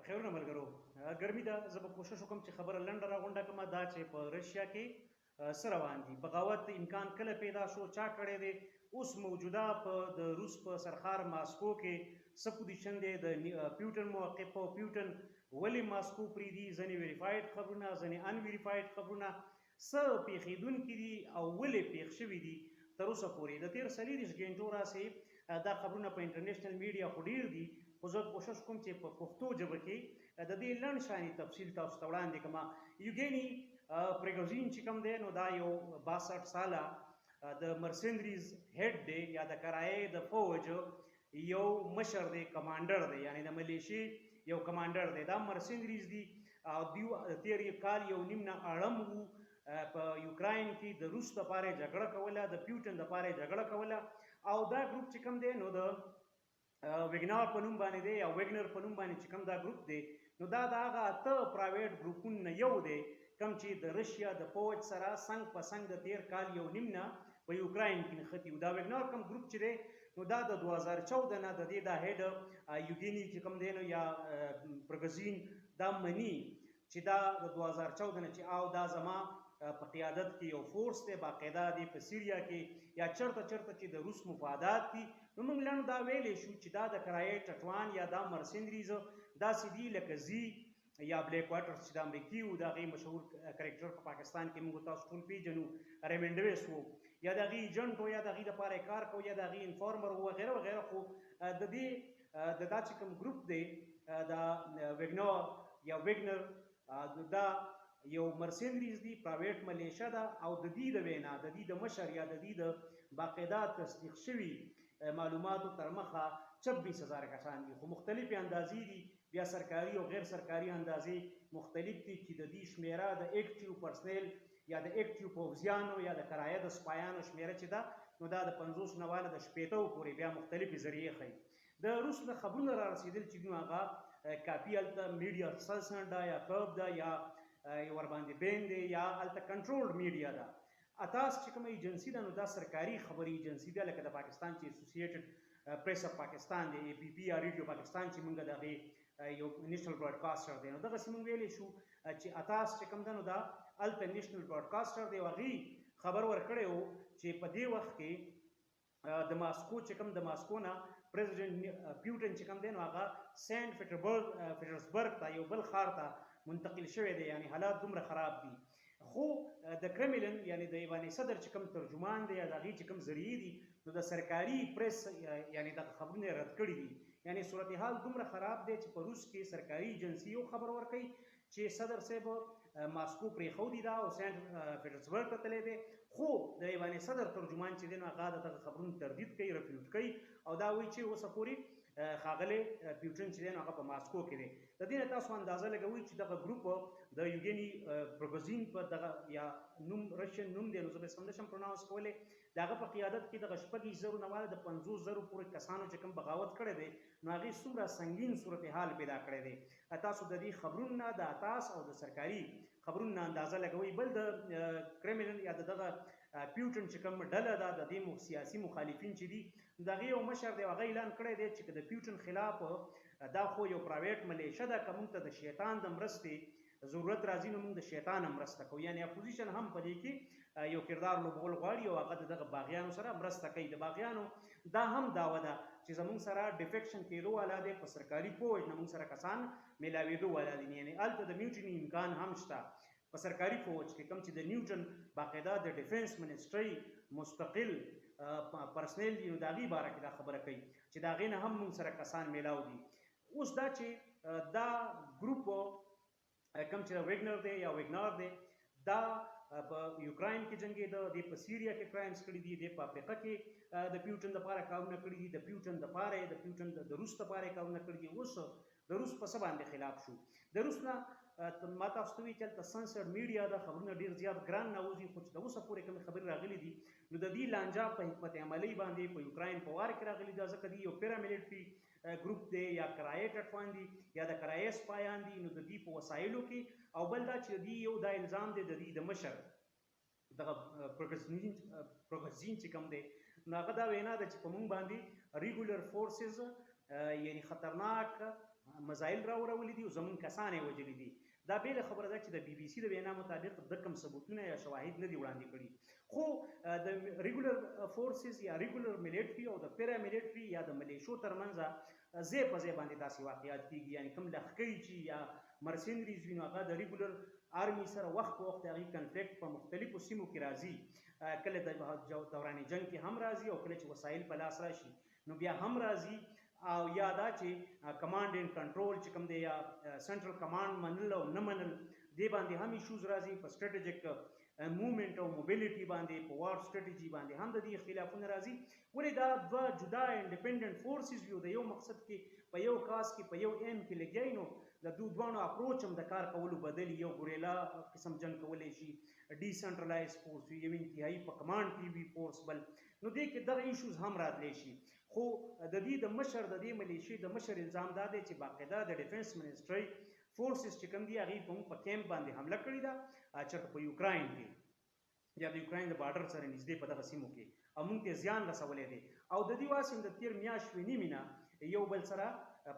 خیرونه ملګرو، ګرمي ده، زه به کوشش وکم چې خبره لنډه راغونډه کړم. دا چې په رشیا کې څه روان دي، بغاوت امکان کله پیدا شو، چا کړی دی، اوس موجوده په د روس په سرښار ماسکو کې څه پوزیشن دی، د پیوټن موقف او پیوټن ولې ماسکو پریدي، ځینې ویریفاید خبرونه، ځینې ان ویریفاید خبرونه، څه پېښېدونکي دي او ولې پېښ شوي دي تر اوسه پورې د تېر 24 ګېنټو راسې دا خبرونه په انټرنېشنل میډیا خو ډېر دي، خو زه کوشش کوم چې په پښتو ژبه کې د دې لنډ شانې تفصیل تاسو ته وړاندې کړم. یوګیني پریګوزین چې کوم دی نو دا یو 62 ساله د مرسندریز هډ دی یا د کرایې د فوج یو مشر دی، کمانډر دی، یعنی د ملیشې یو کمانډر دی. دا مرسندریز دی او دیو تیر کال یو نیم نه اړم وو په یوکراین کې د روس لپاره جګړه کوله، د پیوټن لپاره جګړه کوله. او دا ګروپ چې کوم دی نو د ویګنار په نوم باندې دی یا ویګنر په نوم باندې چې کوم دا ګروپ دی نو دا د هغه اته پرایویټ ګروپونو نه یو دی کوم چې د رشیا د پوج سره څنګ په څنګ د تیر کال یو نیم نه په یوکراین کې نښتي وو. دا ویګنار کوم ګروپ چې دی نو دا د 2014 نه د دې دا هډ یوګیني چې کوم دی نو یا پرګزین دا مني چې دا د 2014 نه چې او دا زما په قیادت کې یو فورس دی، باقاعده دی په سیریا کې یا چرته چرته چې د روس مفادات دي. نو موږ لنډ دا ویلی شو چې دا د کرایې ټټوان یا دا مرسنریز داسې دي لکه زی یا بلیک واټرز چې د امریکې وو، د هغې مشهور کرکټر په پاکستان کې موږ تاسو ټول پېژنو، ریمنډ ډیویس وو، یا د هغې ایجنټ وو یا د هغې دپاره یې کار کوو یا د هغې انفارمر وو وغیره وغیره. خو د دې د دا چې کوم ګروپ دی د ویګنر یا ویګنر دا یو مرسنریز دی، پرایویټ ملیشه ده. او د دې د وینا د دې د مشر یا د دې د باقاعده تصدیق شوي معلوماتو تر مخه 26,000 کسان دي، خو مختلفې اندازې دي، بیا سرکاري او غیر سرکاري اندازې مختلف دي چې د دې شمیره د اکټیو پرسنل یا د اکټیو پوځیانو یا د کرایه د سپایانو شمیره چې ده نو دا د 50 نه واله د 60 پورې بیا مختلفې ذریعې ښیي. د روس نه خبرونه را رسېدل چې نو هغه کاپي هلته میډیا سلسنډ ده یا کرب ده یا ورباندې بین دی یا هلته کنټرولډ میډیا ده. اتاس چې کومه ایجنسي ده نو دا سرکاري خبري ایجنسي ده، لکه د پاکستان چې اسوسییټډ پریس اف پاکستان دی، ای پی پی یا ریډیو پاکستان چې مونږ د هغې یو نېشنل براډکاسټر دی. نو دغسې مونږ ویلی شو چې اتاس چې کوم ده نو دا هلته نېشنل براډکاسټر دی او هغې خبر ورکړی و چې په دې وخت کې د ماسکو چې کوم د ماسکو نه پریزیډنټ پیوټن چې کوم دی نو هغه سینټ پیټرسبرګ ته یو بل ښار ته منتقل شوی دی، یعنی حالات دومره خراب دي. خو د کرملن یعنی د ایوان صدر چې کوم ترجمان دی یا د هغې چې کوم ذریعې دي نو د سرکاري پریس یعنی دغه خبرونه رد کړي دي. یعنی صورتحال دومره خراب دی چې په روس کې سرکاري ایجنسي یو خبر ورکوي چې صدر صاحب ماسکو پرېښودي ده او سینټ پیټرسبرګ ته تللی دی، خو د ایوان صدر ترجمان چې دی نو هغه د دغه خبرونو تردید کوي، رفیوټ کوي او دا وایي چې اوسه پورې ښاغلی پیوټن چې دی نو هغه په ماسکو کې دی. د دې نه تاسو اندازه لګوئ چې دغه ګروپ د یوګیني پروګوزین په دغه یا نوم رشین نوم دی نو زه به سم نشم پروناونس کولی، د هغه په قیادت کې دغه 26,000 نه واله د 50,000 پورې کسانو چې کوم بغاوت کړی دی نو هغې څومره سنګین صورتحال پیدا کړی دی. تاسو د دې خبرونو نه د اتاس او د سرکاري خبرونو نه اندازه لګوئ. بل د کرملن یا د دغه پیوټن چې کوم ډله ده د دې سیاسي مخالفین چې دي د هغې یو مشر دی، هغه اعلان کړی دی چې که د پیوټن خلاف دا خو یو پرایویټ ملیشه ده، که موږ ته د شیطان د مرستې ضرورت راځي نو موږ د شیطان هم مرسته کوو. یعنی اپوزیشن هم په دې کې یو کردار لوبول غواړي او هغه د دغه باغیانو سره مرسته کوي. د باغیانو دا هم دعوه ده چې زموږ سره ډیفیکشن کېدو والا دی، په سرکاري پوج نه موږ سره کسان میلاوېدو والا دي، یعنی هلته د میوټني امکان هم شته په سرکاري فوج کې کوم چې د نیوټن باقاعده د ډیفنس منسټرۍ مستقل پرسنل دي نو د هغې باره کې دا خبره کوي چې د هغې نه هم موږ سره کسان میلاو دي. اوس دا چې دا ګروپ کوم چې ویګنر دی یا ویګنار دی دا په یوکراین کې جنګېده، دی په سیریا کې کرایمز کړي دي، دی په افریقا کې د پیوټن دپاره کارونه کړي دي، د پیوټن دپاره د پیوټن د روس دپاره کارونه کړي دي. اوس د روس په څه باندې خلاف شو؟ د روس نه ما تاسو ته ویل چې هلته سنسر میډیا ده، خبرونه ډېر زیات ګران نه وځي، خو چې د اوسه پورې کومې خبرې راغلي دي نو د دې لانجه په حکمت عملۍ باندې په یوکراین په وار کې راغلي ده، ځکه دی یو پیراملیټري ګروپ دی یا کرایې ټټوان دي یا د کرایې سپایان دي نو د دوی په وسایلو کې. او بل دا چې د دوی یو دا الزام دی د دوی د مشر دغه پروګزین چې کوم دی نو هغه دا وینا ده چې په مونږ باندې ریګولر فورسز یعنی خطرناک مزایل راورولي دي او زمونږ کسان یې وژلي دي. دا بېله خبره ده چې د بي بي سي د وینا مطابق د کوم ثبوتونه یا شواهد نه دي وړاندې کړي، خو د ریګولر فورسز یا ریګولر ملټري او د پیرا ملټري یا د ملیشو ترمنځ ځای په ځای باندې داسې واقعات کیږي. یعنی کوم لښکري چې یا مرسنریز وي، نو هغه د ریګولر آرمي سره وخت په وخت د هغې کنفلیکټ په مختلفو سیمو کې راځي. کله د دوران جنګ کې هم راځي او کله چې وسایل په لاس راشي نو بیا هم راځي، او یا دا چې کمانډ اینډ کنټرول چې کوم دی یا سنټرل کمانډ منل او نه منل، دې باندې هم ایشوز راځي. په سټریټجک موومنټ او موبیلیټي باندې، په وار سټریټجي باندې هم د دې اختلافونه راځي. ولې دا دوه جدا انډیپندنت فورسز وي او د یو مقصد کې، په یو کاز کې، په یو ایم کې لګیا، نو د دوی دواړو اپروچ هم د کار کولو بدلی. یو ګوریلا قسم جنگ کولی شي، ډیسنټرلایز فورس وي، یو انتهایی په کمانډ کې وي فورس بل، نو دې کې دغه ایشوز هم راتلی شي. خو د دې د مشر، د دې ملیشې د مشر الزام دا دی چې باقاعده د ډیفنس منسټرۍ فورسز چې کوم دي، هغې په موږ په کیمپ باندې حمله کړې ده، چېرته په یوکراین کې یا د یوکراین د بارډر سره نږدې په دغه سیمو کې، او موږ ته زیان رسولی دی. او د دې واسې د تېر میاشت نیمې نه یو بل سره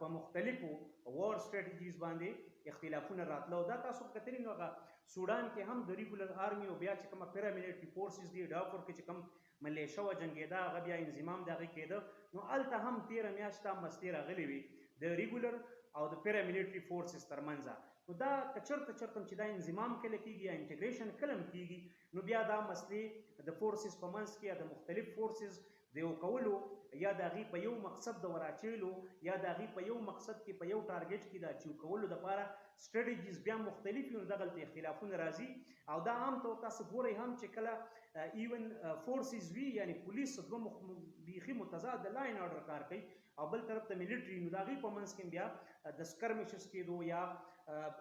په مختلفو وار سټریټجیز باندې اختلافونه راتله. او دا تاسو کتلی، نو هغه سوډان کې هم د ریګولر آرمي او بیا چې کومه پیراملیټري فورسز دي، دارفور کې چې کوم ملیشه وه جنګېده، هغه بیا انضمام د هغې کېده، نو هلته هم تېره میاشت دا مسلې راغلې وې د ریګولر او د پیراملیټري فورسز ترمنځ. نو دا که چېرته چېرته چې دا انضمام کله کېږي یا انټګریشن کله هم کېږي، نو بیا دا مسلې د فورسز په منځ کې یا د مختلف فورسز د یو کولو یا د هغې په یو مقصد د وراچولو یا د هغې په یو مقصد کې، په یو ټارګټ کې د اچیو کولو دپاره سټریټجیز بیا مختلف وي، نو دغلته اختلافونه راځي. او دا عام طور تاسو ګورئ هم چې کله ایون فورسز وي، یعنی پولیس دوه بیخي متضاد د لاین آرډر کار کوي او بل طرف ته ملټري، نو د هغې په منځ کې بیا د سکرمیشز کېدو یا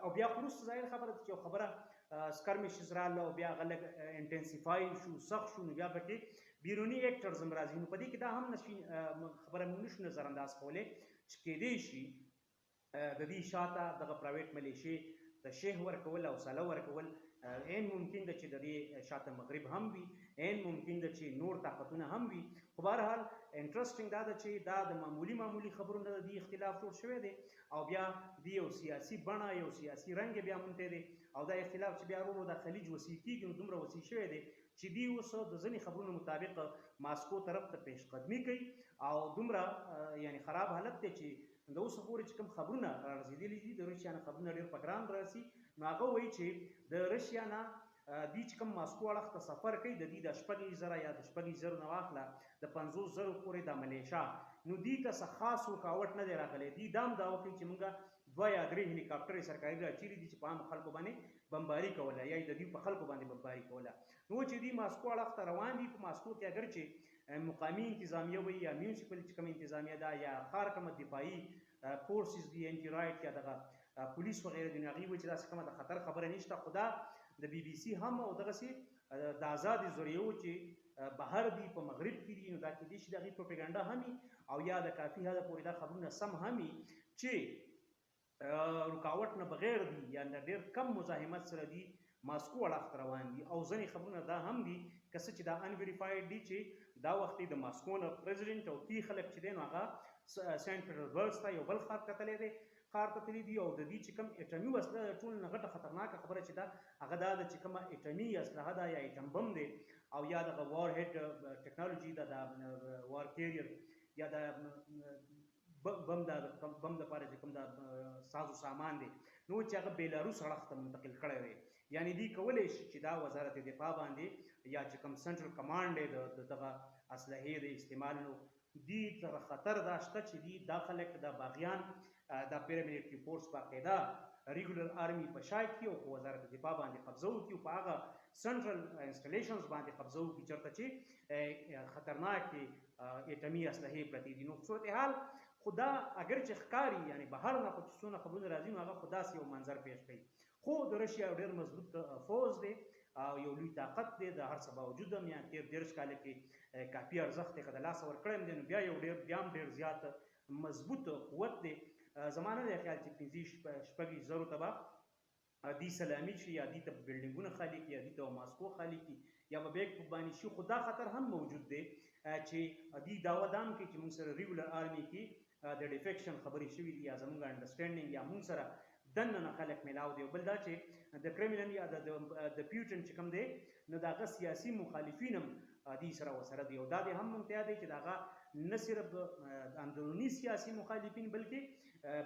او بیا خو وروسته ظاهر خبره ده چې یو خبره سکرمیشز راغله او بیا هغه لږ انټنسیفای شو، سخت شو، نو بیا پکې بیروني اکټرز هم راځي. نو په دې کې دا هم نشي خبره موږ نشو نظر انداز کولی چې کېدی شي د دې شاته دغه پرایویټ ملیشې ته شیخ ورکول او سله ورکول، عین ممکن ده چې د دې شاته مغرب هم وي، عین ممکن ده چې نور طاقتونه هم وي. خو بهرحال انټرېسټینګ دا ده چې دا د معمولي معمولي خبرو نه د دې اختلاف جوړ شوی دی او بیا دی یو سیاسي بڼه، یو سیاسي رنګ بیا مونته دی. او دا اختلاف چې بیا ورو د خلیج وسیع کېږي، نو دومره وسیع شوی دی چې دی اوس د ځینې خبرونو مطابق ماسکو طرف ته پیش قدمي کوي او دومره یعنی خراب حالت دی چې د اوسه پورې چې کوم خبرونه رارسېدلي دي، د روسیا نه خبرونه ډېر په ګران راسي، نو هغه وایي چې د رشیا نه دوی چې کوم ماسکو اړخ ته سفر کوي، د دوی د 6000 یا د 6000 نه واخله د 50,000 پورې د ملیشا، نو دوی ته څه خاص رکاوټ نه دی راغلی. دوی دا هم دعوه کوي چې موږ دوه یا درې هلیکاپټرې سرکاري راچیري دي چې په عامو خلکو باندې بمباري کوله یا د دوی په خلکو باندې بمباري کوله. نو چې دوی ماسکو اړخ ته روان دي، په ماسکو کې اګر چې مقامي انتظامیه وي یا میونسپل چې کوم انتظامیه ده یا ښار کومه دفاعي فورسز دي، انټي رایټ یا دغه پولیس وغیره دي، نو هغوی وایي چې داسې کومه د خطر خبره نشته. خو دا د بي بي سي هم او دغسې د ازادې ذریعو چې بهر دي، په مغرب کې دي، نو دا کېدای شي د هغوی پروپیګنډا هم وي او یا د کافي حده پورې دا خبرونه سم هم وي چې رکاوټ نه بغیر دي یا د ډېر کم مزاحمت سره دي ماسکو اړخ ته روان دي. او ځینې خبرونه دا هم دي، که څه چې دا انویریفاید دي، چې دا وخت د ماسکو نه پریزیډنټ او کی خلک چې دی، نو هغه سینټ پیټرزبرګ ته یو بل ښار کتلی دی، ښار ته تللی دی. او د دې چې کوم اټمي وسله ده، ټول نه غټه خطرناکه خبره چې ده هغه دا ده چې کومه اټمي اسلحه ده یا اټم بم دی او یا دغه وار هډ ټکنالوژي ده، د وار کیریر یا د بم، د بم دپاره چې کوم د ساز و سامان دی، نو چې هغه بیلاروس اړخ ته منتقل کړی دی. یعنی دی کولی شي چې دا وزارت دفاع باندې یا چې کوم سنټرل کمانډ دی د دغه اسلحې د استعمال، نو دی تر خطر دا شته چې دی دا خلک، دا باغیان، دا پیراملیټري فورس باقاعده ریګولر آرمي په شا کړي او په وزارت دفاع باندې قبضه وکړي او په هغه سنټرل انسټالیشنز باندې قبضه وکړي چېرته چې خطرناکې اټمي اسلحې پرتې دي. نو صورتحال خو دا اګر چې ښکاري، یعنی بهر نه خو چې څونه خبرونه راځي، نو هغه خو داسې یو منظر پیش کوي، خو د رشیا یو ډېر مضبوط فوځ دی او یو لوی طاقت دی. د هر څه باوجود هم، یعنی تېر 30 کاله کې کافي ارزښت یې که د لاسه ورکړی هم دی، نو بیا یو ډېر، بیا هم ډېر زیات مضبوط قوت دی. زما نه دی خیال چې پنځه 26,000 ته به دی سلامي شي یا دی ته بلډینګونه خالي کړي یا دی ته ماسکو خالي کړي یا به بیک په باندې شي. خو دا خطر هم موجود دی چې دی دعوه دام کوي چې موږ سره ریګولر آرمي کې د ډیفیکشن خبرې شوې دي یا زمونږ انډرسټینډینګ یا مونږ سره دننه نه خلک ملاو دي. بل دا چې د کرملن یا د پیوټن چې کوم دی نو د هغه سیاسي مخالفین هم دي سره وسره دی، او دا د هم مونږ ته یاد دی چې د هغه نه صرف اندروني سیاسي مخالفین بلکې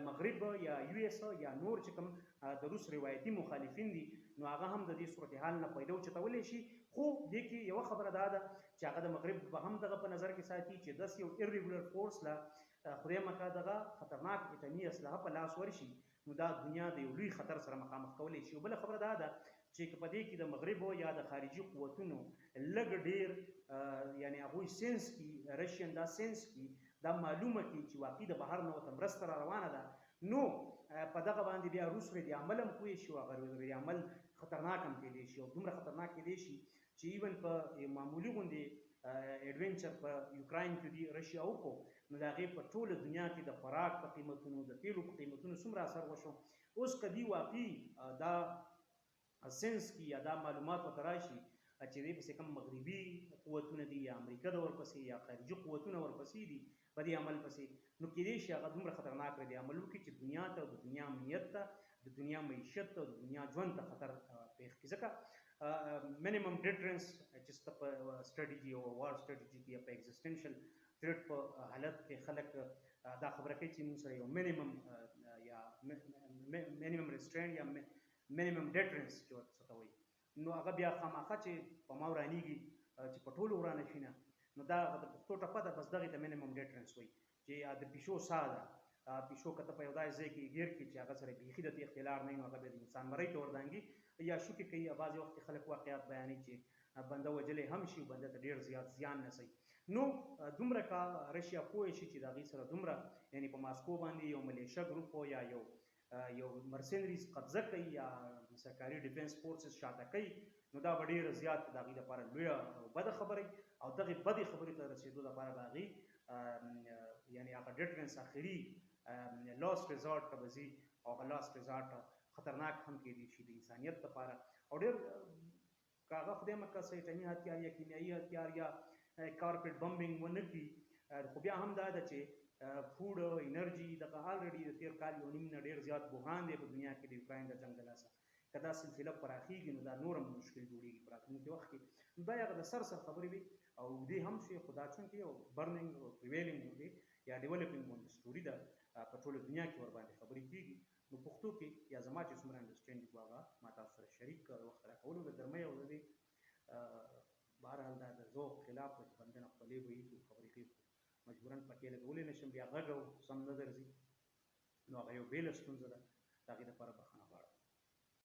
مغرب یا یو اس یا نور چې کوم د روس روایتي مخالفین دي نو هغه هم د دې صورتحال نه پیدا اوچتولی شي. خو دې کې یوه خبره دا ده چې هغه د مغرب به هم دغه په نظر کې ساتي چې داسې یو ایریګولر فورس له خدای مکه دغه خطرناک اټمي اسلحه په لاس ورشي نو دا دنیا د یو لوی خطر سره مخامخ کولی شي. بله خبره دا ده چې که په دې کې د مغرب یا د خارجي قوتونو لږ ډېر یعنې هغوی سنس کی، رشین دا سنس کی، دا معلومه کی چې واقعي د بهر نه ورته مرسته را روانه ده، نو په دغه باندې بیا روس رد عمل هم پوه شي او هغه رد عمل خطرناک هم کېدی شي، او دومره خطرناک کېدی شي چې ایون په معمولي غوندې ایډونچر په یوکراین کې دی رشیا وکړو نو د هغې په ټوله دنیا کې د خوراک په قیمتونو، د تیلو په قیمتونو څومره اثر وشو. اوس که دی واقعي دا سنس کی یا دا معلومات ورته راشي چې دې پسې کوم مغربي قوتونه دي یا امریکا د ورپسې یا خارجي قوتونه ورپسې دي په دې عمل پسې، نو کېدای شي هغه دومره خطرناک دی عمل وکړي چې دنیا ته، د دنیا امنیت ته، د دنیا معیشت ته، د دنیا ژوند ته خطر پېښ کړي. ځکه منیمم ډیټرنس چې څه په سټراټیجي او وار سټراټیجي کې یا په ایگزیسټنشل تھریټ په حالت کې خلک دا خبره کوي چې موږ سره یو منیمم یا منیمم ریسټرین یا منیمم ډیټرنس چې ورته څه وایي، نو هغه بیا خامخا چې په ما ورانیږي چې په ټولو ورانه شي نه، نو دا د پښتو ټپه ده، بس دغې ته منیمم ډیټرنس وایي چې د پیشو ساه ده. پیشو که ته په یو داسې ځای کې ګیر کړي چې هغه سره بیخي د تېښتې لار نه وي، نو هغه بیا د انسان مرۍ ته وردانګي یا شوکې کوي. بعضې وخت کې خلک واقعیات بیانوي چې بنده وژلی هم شي، بنده ته ډېر زیات زیان رسوي. نو دومره که رشیا پوه شي چې د هغې سره دومره یعنې په ماسکو باندې یو ملیشه ګروپ یا یو مرسنریز قبضه کوي یا سرکاري ډیفنس فورسز شاته کوي، نو دا به ډېره زیات د هغې لپاره لویه او بده خبره وي، او دغې بدې خبرې ته رسېدو لپاره به هغې یعنې هغه ډیټرنس اخري لاست ریزارټ ته به ځي، او هغه لاست ریزارټ خطرناک هم کېدی شي د انسانیت لپاره. او ډېر که هغه خدای مه کړه څه اټمي هتیار یا کیمیاوي هتیار یا کارپټ بمبینګ ونه کړي، خو بیا هم دا ده چې فوډ انرژي دغه الریډي د تېر کال یو نیم نه ډېر زیات بحران دی په دنیا کې د یوکراین د جنګ د لاسه. که دا سلسله پراخېږي نو دا نور هم مشکل جوړېږي په راتلونکي وخت کې. نو دا هغه د سر سر خبرې وي او اوږدې هم شوې، خو دا چونکې یو برنینګ او پریویلینګ غوندې یا ډیولپینګ غوندې سټوري ده، په ټوله دنیا کې ورباندې خبرې کېږي. نو پښتو کې یا زما چې څومره انډرسټینډینګ و هغه ما تاسو سره شریک کړ. د وخت راکولو د ګرمۍ او د دې بهرحال دا د ذوق خلاف ده چې بنده نه خولې بهېږي او خبرې کوي، مجبوراً پکې لګولی نه شم، بیا غږ او سم نه درځي، نو هغه یو بېله ستونزه ده، د هغې دپاره بخښنه غواړم.